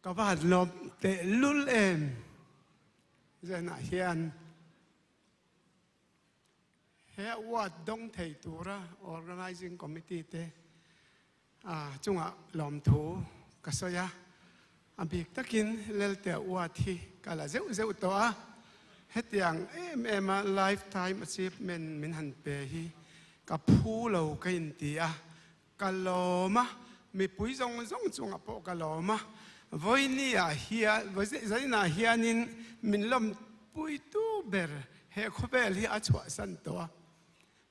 Ka va han lawm tehlul em Zenah hian he award dawng thei tura Organising Committee te chungah lawmthu ka sawi a, a bik takin Lelte award hi ka la zeuh zeuh tawh a, hetiang em em a lifetime achievement min han pe hi ka phu lo ka inti a, Ka lawm a, mipui zawng zawng chungah pawh ka lawm a, vawinia hian, vawizainah hianin min lawmpuitu ber he khawvel hi a chhuahsan tawh a,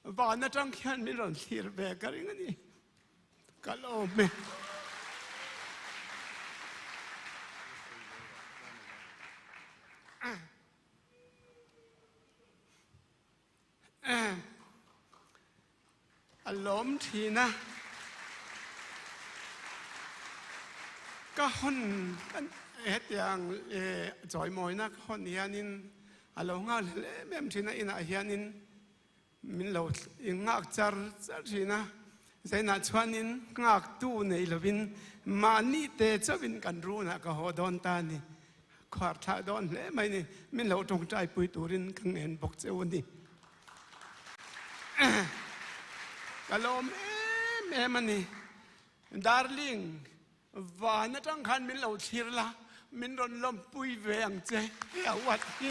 van atang khian min rawn thlir ve ka ring a ni, ka lawm e. A lawm thin a, ka hawn hetiang chawimawina ka hawn hianin a lo nghal hlel em em thin a, inah hianin min lo nghak char char thin a, zainah chuanin nghaktu nei lovin mahni te chauhin kan runah ka haw dawn ta a ni. Khuar thlah dawn hle mai ni, min lo tawngtai pui turin ka ngen bawk che u ni. Ka lawm em em a ni. Darling, van atang khan min lo thlir la, min rawn lawmpui ve ang che, he a uat hi.